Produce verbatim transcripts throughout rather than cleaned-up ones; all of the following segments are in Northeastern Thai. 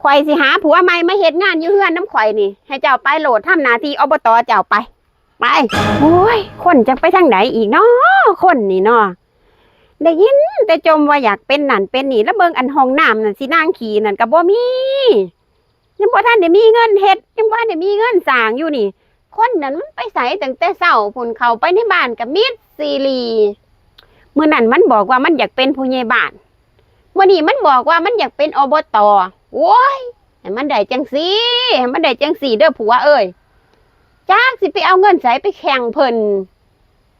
ข่อยสิหาผัวใหม่มาเฮ็ดงานอยู่เฮือนนำข่อยนี่ ให้เจ้าไปโลดทำหน้าที่ อบต เจ้าไป ไป โอ้ย คนจักไปทางใดอีกเนาะ คนนี่เนาะ ได้ยินแต่จมว่าอยากเป็นนั่นเป็นนี่ แล้วเบิ่งอันห้องน้ำนั่นสินางขี้นั่นก็บ่มี ยังบ่ทันได้มีเงินเฮ็ด ยังบ่ทันได้มีเงินสร้างอยู่นี่ คนนั้นมันไปไสตั้งแต่เช้าพุ้น เข้าไปในบ้านก็มิดซีรี มื้อนั้นมันบอกว่ามันอยากเป็นผู้ใหญ่บ้าน มื้อนี้มันบอกว่ามันอยากเป็น อบต โอ้ย ให้มันได้จังซี่ ให้มันได้จังซี่เด้อผัวเอ้ย จักสิไปเอาเงินไสไปแข่งเพิ่น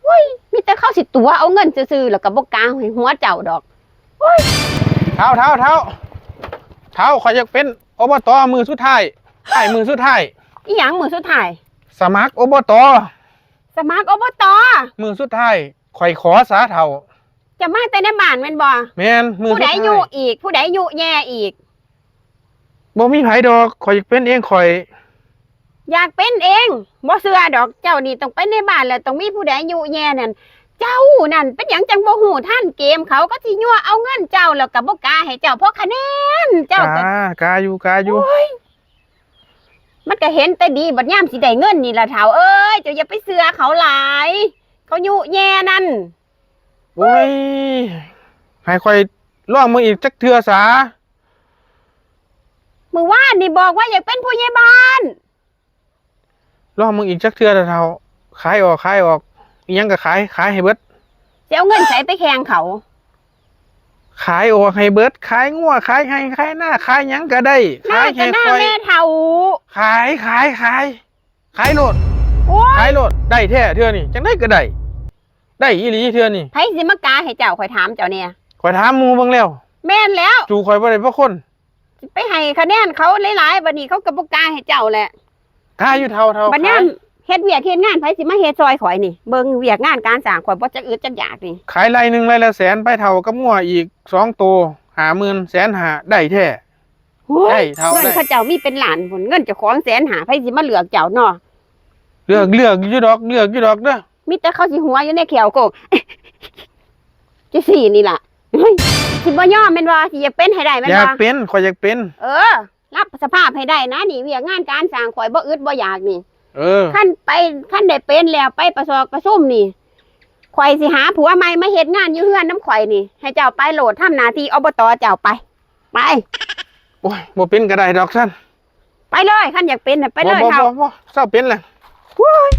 โอ้ย มีแต่เขาสิตั๋วเอาเงินซื่อๆ แล้วก็บ่กาให้หัวเจ้าดอก โอ้ย เฒ่าเฒ่าเฒ่าเฒ่า ข้อยอยากเป็น อบต มื้อสุดท้าย ท้ายมื้อสุดท้าย อีหยังมื้อสุดท้าย สมัคร อบต สมัคร อบต มื้อสุดท้าย ข่อยขอซะเฒ่า จะมาแต่ในบ้านแม่นบ่ แม่น มื้อ ผู้ สุด ใด ท้าย ยุอีก ผู้ใดยุแย่อีก บ่มีไผดอก ข่อยอยากเป็นเองข่อย อยากเป็นเอง บ่เชื่อดอก เจ้านี่ต้องไปในบ้านแล้วต้องมีผู้ใดยุแย่นั่น เจ้านั่นเป็นหยังจังบ่ฮู้ทันเกม เขาก็สิยั่วเอาเงินเจ้า แล้วก็บ่กาให้เจ้าเพราะคะแนน เจ้าก็ กา กาอยู่ กาอยู่ โอ้ย มันก็เห็นแต่ดี บัดยามสิได้เงินนี่ล่ะเฒ่าเอ้ย เจ้าอย่าไปเชื่อเขาหลาย เขายุแย่นั่น โอ้ย ให้ข่อยลองมึงอีกจักเทื่อซะ มื้อวานนี่บอกว่าอยากเป็นผู้ใหญ่บ้าน ลองมึงอีกจักเทื่อเถาะ ขายออก ขายออก อีหยังก็ขาย ขายให้เบิด สิเอาเงินไสไปแข่งเขา ขายออกให้เบิด ขายงัว ขายไฮ่ ขายนา ขายหยังก็ได้ นา ขาย ก็ ให้ นา ข่อย แม่เฒ่า ขาย ขาย ขาย ขายโลด โอ้ ขาย ยโลด ได้แท้เทื่อนี่ จังได๋ก็ได้ ได้อีหลีเทื่อนี่ ไผสิมากาให้เจ้า ข่อยถามเจ้าเนี่ย ข่อยถามหมู่เบิ่งแล้ว แม่นแล้ว สู่ข่อยบ่ได้พวกคน ไปให้คะแนนเขาหลายๆ บัดนี้เขาก็บ่กาให้เจ้าแหละ กาอยู่เถาเถา บัดนี้ ขาย เฮ็ดเวียกเฮ็ดงานไผสิมาเฮ็ดซอยข่อยนี่ เบิ่งเวียกงานการสร้างข่อยบ่จักอึดจักอยากนี่ ขายไร่หนึ่งไร่ละแสน ไปเถากับงัวอีกสองโต ห้าหมื่น แสนห้า ได้แท้ โอ้ย ได้เท่า เงิน ได้ เขาเจ้ามีเป็นล้านพุ้น เงินเจ้าของแสนห้า ไผสิมาเลือกเจ้าเนาะ เลือกเลือกอยู่ดอก เลือกอยู่ดอกเด้อ มีแต่เขาสิหัวอยู่ในแขวโกก จังซี่นี่ล่ะ เฮ้ย สิบ่ยอมแม่นบ่ สิอยากเป็นให้ได้แม่น อยาก บ่ เป็น ข่อยอยากเป็น เออ รับสภาพให้ได้นะนี่ เวียกงานการสร้างข่อยบ่อึดบ่อยากนี่ เออ คันไป คันได้เป็นแล้วไปประสอกประสุมนี่ ข่อยสิหาผัวใหม่มาเฮ็ดงานอยู่เฮือนนำข่อยนี่ ให้เจ้าไปโลดทำหน้าที่ อบต เจ้าไป ไป โอ้ย บ่เป็นก็ได้ดอกท่าน ไปเลย คันอยากเป็นน่ะไปเลย บ่ เฒ่า บ่บ่บ่เศร้าเป็นแหละ โอ้ย